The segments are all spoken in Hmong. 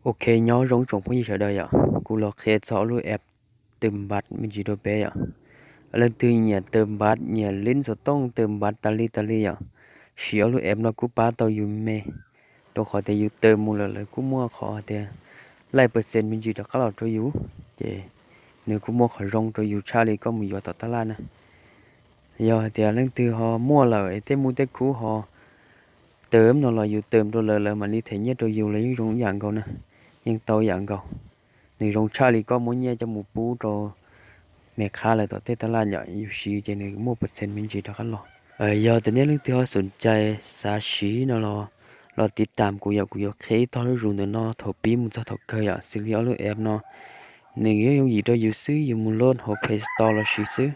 Ok, nyob zoo tsoom phooj ywg sawv daws yom, kuv los qhia txog ob lub app tawm npav me ntsis rau peb yom. Leej twg nyiam tawm npav, nyiam lib xov tooj tawm npav tas li tas li yom, siv ob lub app no kuj pab tau yus me, rau qhov tias yus tawm mus lawm lawv kuj muaj qhov tias laij percent me ntsis rov qab los rau yus, ces nws kuj muaj qhov zoo rau yus tshaj li koj mus yuav tom tab laj na. Yog hais tias leej twg ho muaj lawm tej muj tej khub ho tawm no los yus tawm rau lawv, lawv mam li them nyiaj rau yus los yeej zoo ib yam nkaus na, yeej tau ib yam nkaus. Nws zoo tshaj li koj muab nyiaj coj mus pub rau me qhab lawv tom tej tab laj yom, yus siv ces nws muaj percent me ntsis rov qab los. Yog tias nej leej twg ho xoom cai xav siv no los, los tiv tam kuv yom, kuv yuav qhia ib tog lub zus ntawm no thaum pib mus txog thaum kawg yom. Xws li ob lub app no, nws yuav yooj yim rau yus xwb, yus mus load hauv Play Store los siv xwb,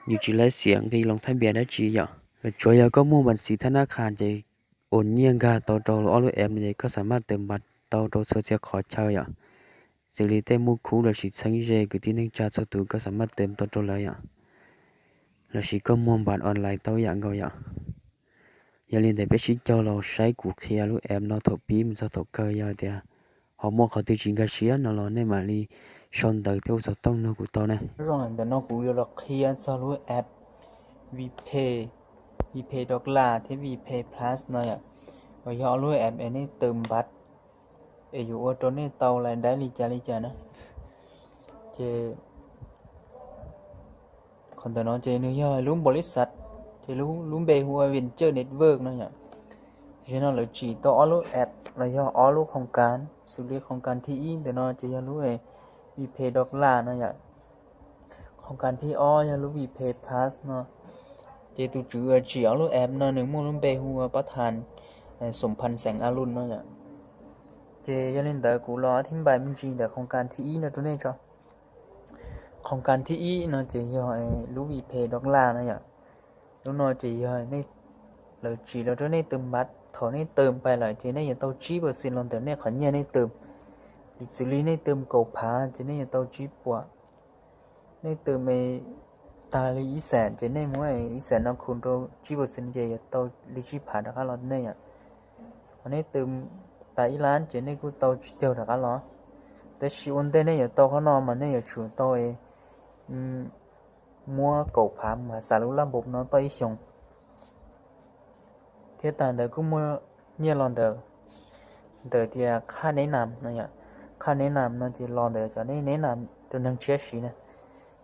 yus tsis laib xiam nqi loo thaj npias dab tsi yom. Tsuas yog koj muaj npav xiv thab nab qhas ces ua nyiaj nkag tau rau ob lub app no ces koj xam maj tawm npav tau rau txhua txhia qhov chaw yom. Xws li tej muj khub los sis txheeb ze kwv tij neej tsa txhua tus koj xam maj tawm tau rau lawv yom. Los sis koj muag npav online tau yam nkaus yom. Yog li ntawd peb sib caug los saib kuv qhia lub app no thaum pib mus txog thaum kawg, yog tias ho muaj qhov twg tsis nkag siab no los nej mam li sau ntawv thiab hu xov tooj nug kuv tau na. Zoo ntawm no kuv yuav los qhia txog lub app Vpay, Vpay Dollar thiab Vpay Plus no yom. Uas yog ob lub app es nej tawm npav es yuav ua rau nej tau lais daib li cas li cas na. Ces qhov ntawm no ces nws yog lub npaum li xav, ces lub npe hu ua Venture Network no yom. Ces no lawv tsim tau ob lub app los yog ob lub khoos kas, xws li khoos kas thib ib ntawm no ces yog lub Vpay Dollar no yom. Khoos kas thib ob yog lub Vpay Plus no. Ces tus tswv uas tsim ob lub app no nws muaj lub npe hu ua Pab Thas Xoom Phas Xeem A Lun no yom. Ces yog li ntawd kuv los thib npais me ntsis ntawm khoos kas thib ib no rau nej tso. Khoos kas thib ib no ces yog lub Vpay Dollar no yom. Lub no ces yog nej, lawv tsim los rau nej tawm npav, thaum nej tawm pais lawm ces nej yuav tau tsib percent los ntawm nej qhov nyiaj nej tawm. Piv txwv li nej tawm kaum phav ces nej yuav tau tsib puas. Nej tawm tag li ib xees ces nej muab ib xees no khum rau tsib percent ces yuav tau li tsib phav rov qab los nej yom. Ho nej tawm tas ib lab ces nej kuj tau tsib caug rov qab los. Tab sis ua ntej nej yuav tau qhov no mas nej yuav tsum tau muab kaum phav mus xav lub laj npau no tau ib xyoos, thiab tag ntawd kuj muaj nyiaj los ntawm, ntawm tias khaj neb nam no yom. Khaj neb nam no ces los ntawm cov nej neb nam rau neeg tshiab siv na.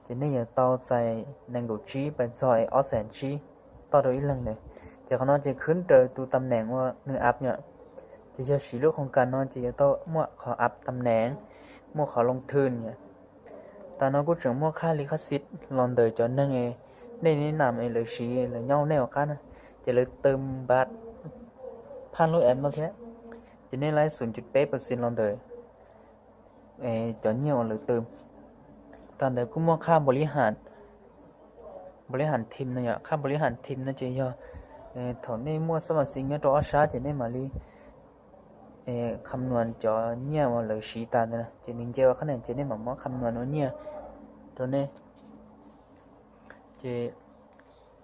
Ces nej yuav tau txais nees nkaum tsib pais txog ob xees tsib toj rau ib leeg ntawd. Ces qhov no ces khwb raws tus tam neem uas nws app yom. Ces yog siv lub khoos kas no ces yuav tau muaj qhov app tam neem, muaj qhov loo thwm yom. Tas no kuj tseem muaj khaj li khaj xib los ntawm cov neeg nej neb nam lawv siv lawv nyob nej hauv qab na. Ces lawv tawm npav phaj lub app no thiab, ces nej laib xoom cuj peb percent los ntawm cov nyiaj uas lawv tawm. Tas ntawd kuj muaj khaj npaum li ham, npaum li ham thim no yom. Khaj npaum li ham thim no ces yog thaum nej muaj xab mas xis nyob rau ob sab ces nej mam li kham nuas cov nyiaj uas lawv siv tas ntawd ces nws nce ua qhab nees ces nej mam muab kham nuas ua nyiaj rau nej. Ces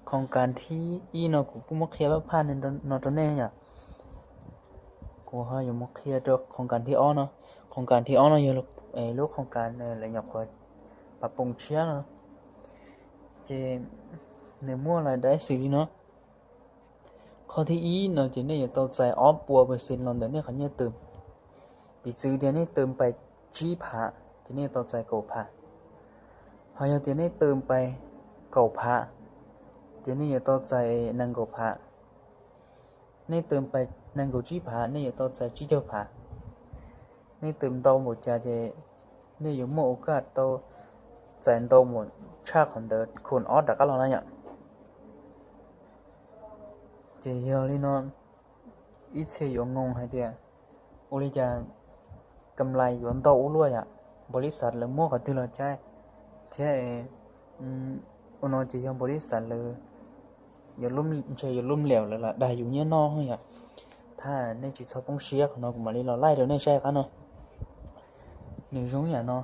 khoos kas thib ib no kuv kuj muab qhia pab phaj no rau nej yom. Kuv ho yuav mus qhia rau khoos kas thib ob no. Khoos kas thib ob no yog lub khoos kas lawv nyuam qhuav pab poom tshiab no. Ces nws muaj lais daib xws li no. Qhov thib ib no ces nej yuav tau txais ob puas percent los ntawm nej qhov nyiaj tawm. Piv txwv tias nej tawm pais tsib phav ces nej yuav tau txais kaum phav. Ho yog tias nej tawm pais kaum phav ces nej yuav tau txais nees nkaum phav. Nej tawm pais nees nkaum tsib phav nej yuav tau txais tsib caug phav. Nej tawm ntau npaum cas ces nej yuav muaj ua kaj tau txais ntau npaum tshaj qhov ntawd khum ob rov qab los na yom. Ces yog li no ib txhia yuav ngoo hais tias ua li cas kam lais yuav ntau ua luaj yom, npaum li xav lawv muab qhov twg los caij thiab. Ua no ces yog npaum li xav lawv ntshe yuav lub mliam lawv los dag yus nyiaj noj yom. Thab nej tsis txhob poob siab, qhov no kuv mam li los laij rau nej saib qab no. Nws zoo yam no.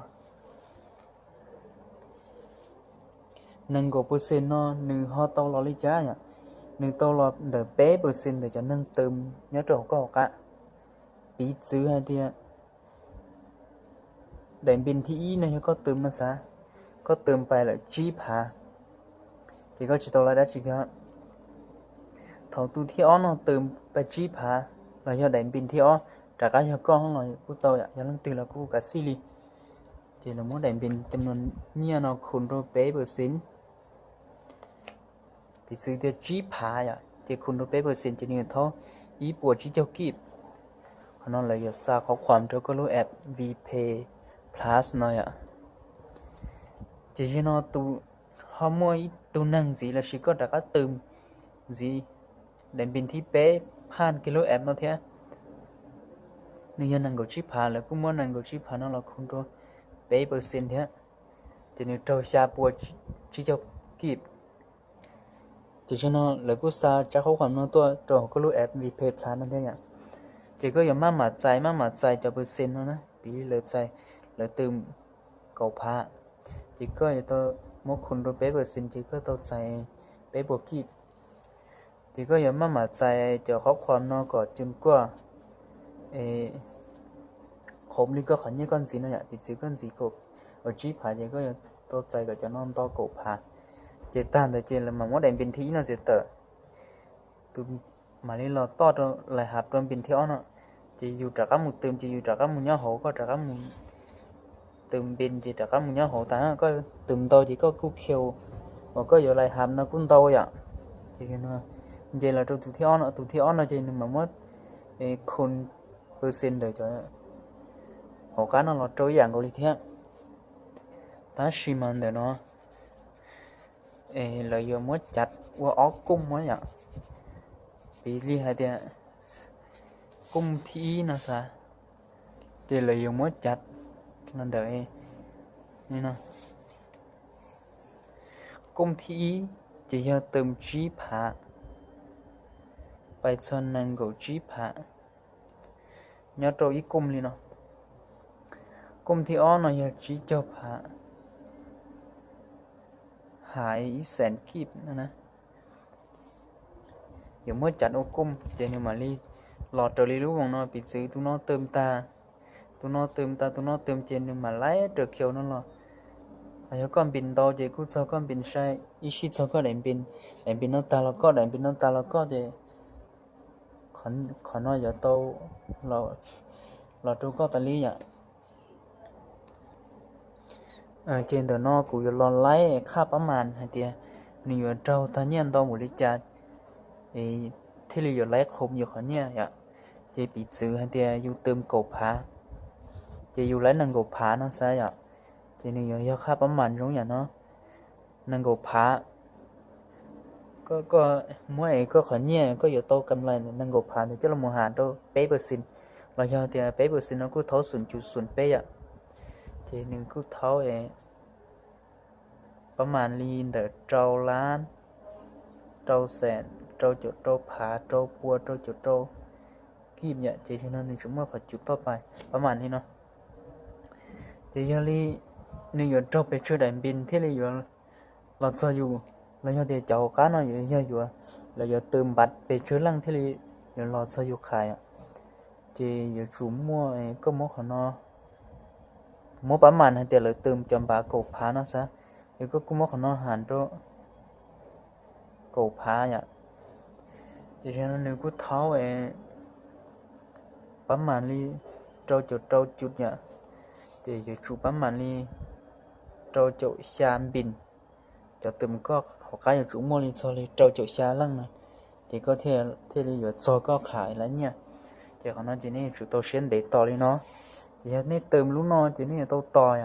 Nees nkaum percent no nws ho tau los li cas yom? Nws tau los ntawm peb percent ntawm cov neeg tawm nyob rau hauv koj hauv qab. Piv txwv hais tias Daim npis thib ib no yog koj tws no xav, koj tws pais lawm tsib phav, ces koj tsis tau lawm dab tsi kiag. Thaum tus thib ob no tws pais tsib phav los yog daim npis thib ob rov qab yog koj los kuj tau, yog leej twg los kuj kav xij li. Ces lawv muab daim npis tus nyiaj no khu rau peb percent, piv txwv tias tsib phav yom, ces khu rau peb percent ces nws thaub ib puas tsib caug kib. Qhov no lawv yuav xa qhov khuam rau koj lub app VPay Plus no yom. Ces yog no tus, ho muaj ib tug neeg ntxiv lossis koj rov qab tws ntxiv daim npis thib peb phaj kiag lub app no thiab, nws yog nees nkaum tsib phav, lawv kuj muab nees nkaum tsib phav no los khu rau peb percent thiab, ces nws raug xya puas tsib caug kib. Ces yog no lawv kuj xa tsab qhuab qhuam no tuaj rau hauv koj lub app VPay Plus no thiab yom. Ces koj yuav maj mam txais, maj mam txais cov percent no na, piv li lawv txais, lawv tws kaum phav, ces koj yuav tau muab khu rau peb percent ces koj tau txais peb puas kib. Ces koj yuav maj mam txais cov qhuab qhuam no kom cus koj, qhov li koj qhov nyiaj koj ntxiv no yom, piv txwv koj ntxiv kaum, tsib phav ces koj yuav tau txais kom cov no nto kaum phav. Ces tag ntawd ces lawv mam muab daim npis thib ib no txiav tawm, tus mam li los toj rau lais hav rau npis thib ob no, ces yus rov qab mus tws ces yus rov qab mus nyob hauv, koj rov qab mus tws npis ces rov qab mus nyob hauv tas, koj tws ntau ces koj kuj khiaus uas koj yuav lais hav no kuj ntau yom. Ces nce los rau tus thib ob no, tus thib ob no ces nws mam muab khu percent ntawm cov hauv qab no los rau ib yam nkaus li thiab. Tab sis mas ntawm no lawv yuav muab cav ua ob kooj yom. Piv li hais tias kooj thib ib no xav, ces lawv yuav muab cav ntawm kooj thib ib ces yog tws tsib phav pais txog nees nkaum tsib phav nyob rau ib kooj li no. Kooj thib ob no yog tsib caug phav, ha ib xees kib no na. Yuav muab cav ua kooj ces nws mam li los raws li lub voos no, piv txwv tus no tws tag, tus no tws tag, tus no tws ces nws mam laib raws khiaus no los. Ho yog koj npis ntau ces kuj txog koj npis sai, ib sij txog koj daim npis, daim npis no tag los koj, daim npis no tag los koj ces qhov no yuav tau los rau koj tas li yom. Ces ntawm no kuv yuav los laib qhaj pab mas hais tias nws yuav raug tag nyiaj ntau npaum li cas thiaj li yuav laib qhov yus qhov nyiaj yom. Ces piv txwv hais tias yus tws kaum phav, ces yus laib nees nkaum phav no xav yom. Ces nws yuav yog qhaj pab mas zoo yam no, nees nkaum phav, koj muab es koj qhov nyiaj koj yuav tau kam lais nees nkaum phav ntawd coj los mus has rau peb percent, los yog tias peb percent no kuj thaub xoom cum xoom peb yom. Ces nws kuj thaub pab mas li ntawm rau lab, rau xees, rau caum rau phav, rau pua, rau caum rau kib yom. Ces yog no nws tsuas muaj qhov cum toj pais pab mas li no. Ces yog li nws yuav raug pes tsawg daim npis thiaj li yuav los txog yus, los yog tias cov hauv qab no yuav yog yuav, lawv yuav tws npav pes tsawg leej thiaj li yuav los txog yus qhais. Ces yuav tsum muaj, koj muab qhov no, muab pab mas hais tias lawv tws cov npav kaum phav no xav, ces koj kuj muab qhov no has rau kaum phav yom. Ces nws kuj thaub pab mas li rau caum rau cum yom. Ces yuav tsum pab mas li rau caum xya npis, cov tws koj hauv qab yuav tsum muaj li txog li rau caum xya leej no, ces koj thiaj li yuav txog koj qhais lawv nyiaj. Ces qhov no ces nej yuav tsum tau siab ntev tos li no. Ces yog nej tws lub no ces nej yuav tau tos,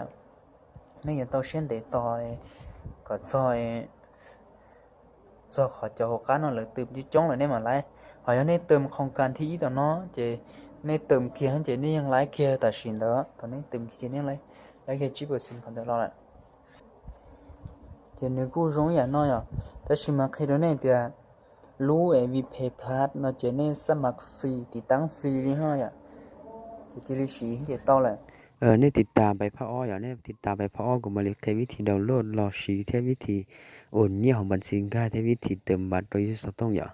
nej yuav tau siab ntev tos kom txog, txog qhov cov hauv qab no lawv tws coob coob lawm nej mam laib. Ho yog nej tws qhov kas thib ib tom no ces nej tws kiag ces nej yeej laib kiag tam sim ntawd, thaum nej tws kiag ces nej laib kiag tsib percent qhov ntawd los lawm. Ces nws kuj zoo ib yam no yom, tab sis mas qhia rau nej tias lub VPay Plus no ces nej xab mas free, tiv taab free li no yom, ces cia li siv ces tau lawm. Nej tiv tas pais phab ob yom, nej tiv tas pais phab ob kuv mam li qhia vib thi download los siv thiab vib thi ua nyiaj hauv npas txi nkag thiab vib thi tws npav rau yus xov tooj yom.